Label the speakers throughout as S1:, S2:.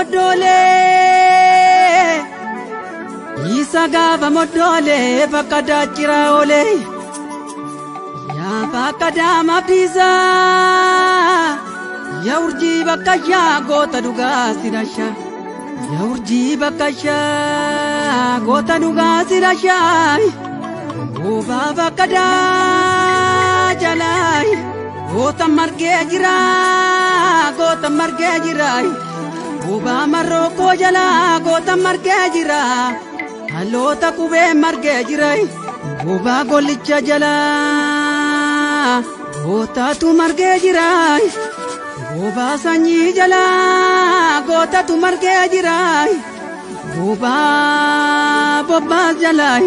S1: moddolee isa gaafa moddolee bakka daachiraa oolee yaa bakka daamaaf dhiisaa yaa urjii bakka yaa goota dhugaa si dhasha yaa urjii bakka yaa goota dhugaa si dhasha goobaa bakka daa jalaa goota margee jira goota margee jira goobaa marrookoo jalaa goota margee jira haloota qubee margee jira goobaa gollicha jalaa gootatu margee jira goobaa sanyii jalaa gootatu margee jira goobaa bobbaas jalaa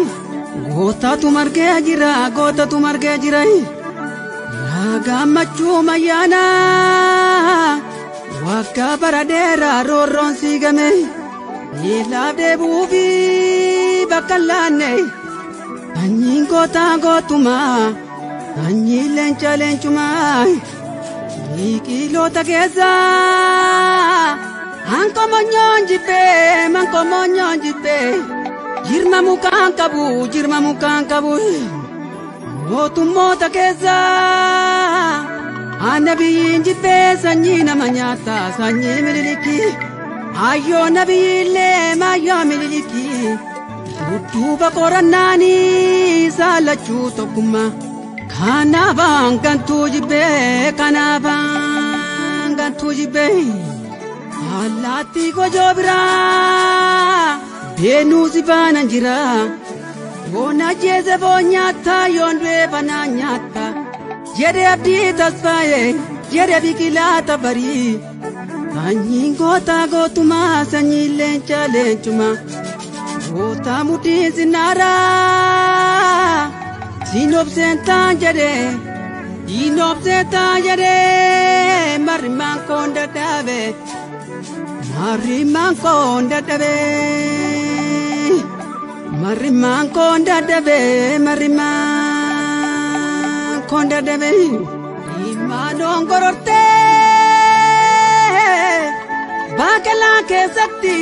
S1: gootatu margee jira gootatu margee jira. Gammachuu mayyaana waggaa bara dheeraa roorroon siigame miilaaf deebi'uufi bakka hin laanne sanyiin gootaa gootumaa sanyiin leenca leencumaa biqiloota keessaa hankomonyoon jibbee mankomonyoon jibbee jirma mukaan qabu jirma mukaan qabu. Mootummoota keessaa annabiyyiin jibbee sanyii nama nyaata sanyii mililikii ayyoo nabiyyiillee maayyoo mililikii dudduuba qorannaanii saalachuu tokkummaa kanaafaan gantuu jibbee kanaafaan gantuu jibbee allaattii gojoo biraa beenuu si faana jira. Yoon ajjeese foon nyaata yoon du'e fanaa nyaata jedhe abdii tasfaa'e jedhe biqilaa tafarii sanyiin gootaa gootumaa sanyiin leenca leencumaa goota mudhiin sinnaaraa siinobseen taan jedhe siinobseen taan jedhe marrimaan koon dadhabe marrimaan koon dadhabe. Marrimaan koon dadhabe marrimaan koon dadhabe imaanoon gorortee baaqelaa keessatti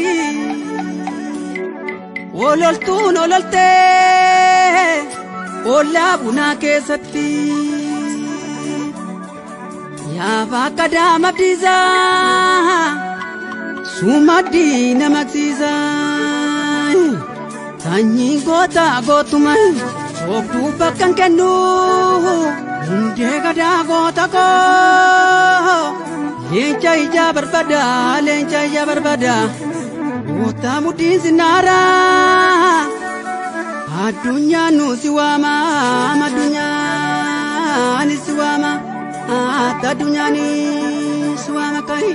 S1: ololtuun ololtee ollaa bunaa keessatti yaa bakka daamaaf dhiisaa sumaddii namaqsiisaa. Sanyiin goota gootuma sooftuu bakka hin kennu hundee gadaa goota koo leenca ijaa barbaada leenca ijaa barbaada goota mudhiin sinnaaraa addunyaan nu si waama addunyaan si waama addunyaan si waama kayi.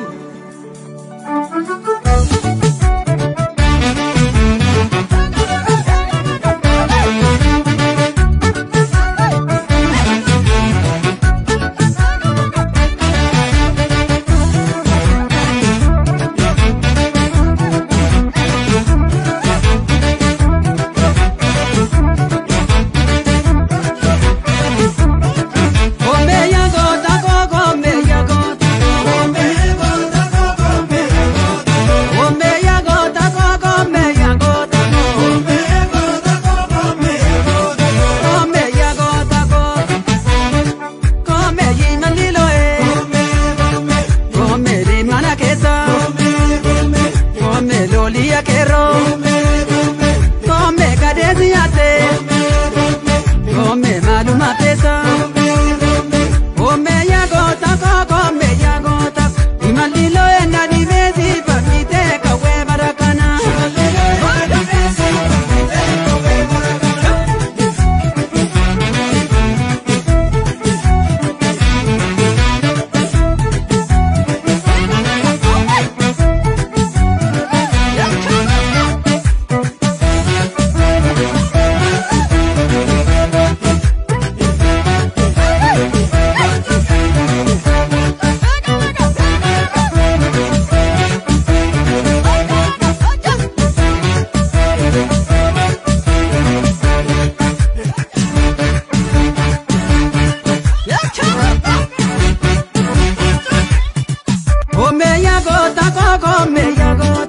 S1: Come ya go ta go, come ya go.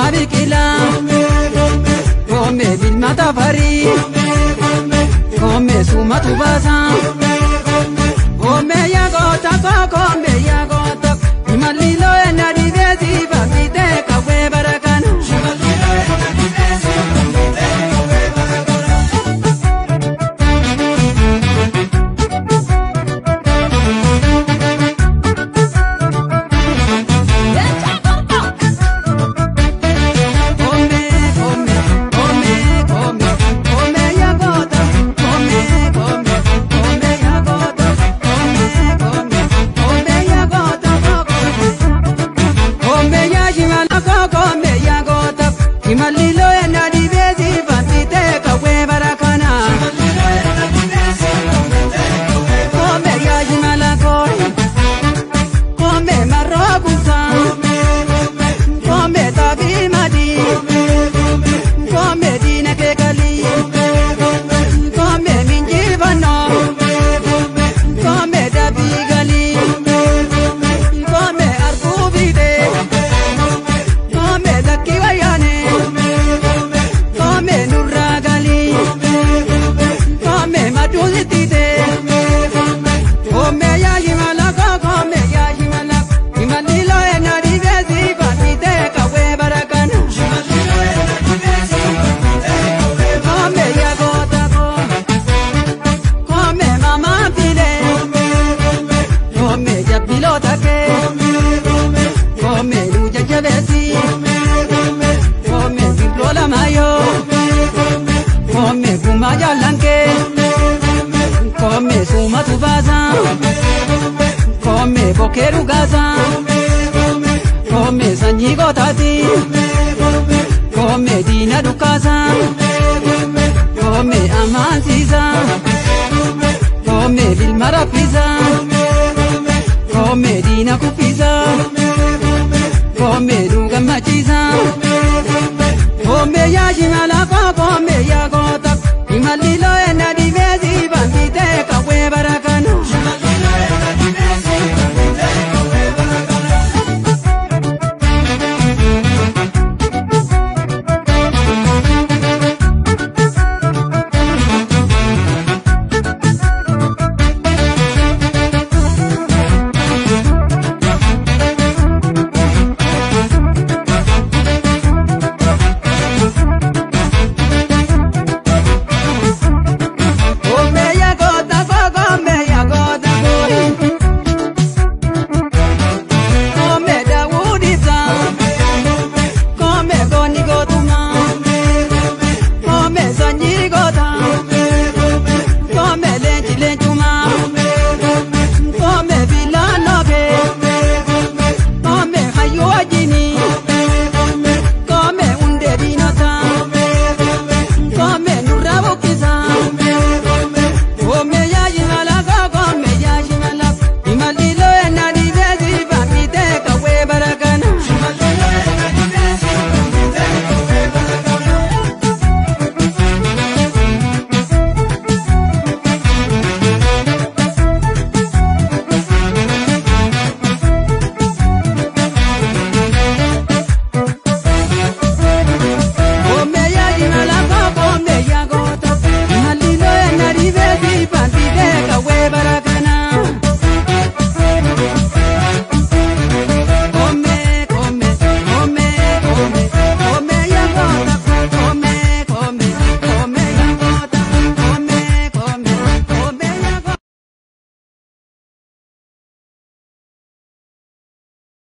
S1: Abbabaa Biqilaa, Koomee Bilma Tafarii, Koomee Sumatu Baasaa, Koomee yaa goota koo, koomee yaa goota, Imalli loo'ee na dhibee si baafitee qawwee bara kana. Koomee koomee koomee koomee koomee yaa goota, koomee koomee koomee yaa goota, koomee koomee koomee yaa goota, koomee yaa shimala koo, koomee yaa goota, Imalli loo'ee na dhibee si baafitee qawwee bara kana. Koomee yaa shimala koo, koomee marroo kuusaa, koomee xaafii madii, koomee diina kee galii, koomee minjifannoo, koomee dabii galii, koomee arguu fiidee, koomee lakkii wayyaanee, koomee nurraa galii, koomee maduu sittitee, koomee yaa shimala koo, koomee yaa shimala, Imalli loo'ee na dhibee si baafitee qawwee bara kana. Koomee yaa goota koo, koomee mamaa filee, koomee jabbiloota kee, koomee nu jajjabeessi, koomee sirroo lamayoo, koomee gumaa jaallankee, koomee suumatu baasaa, koomee bokkee dhugaasaa, koomee sanyii gootaati, koomee diina dhukkaasaa.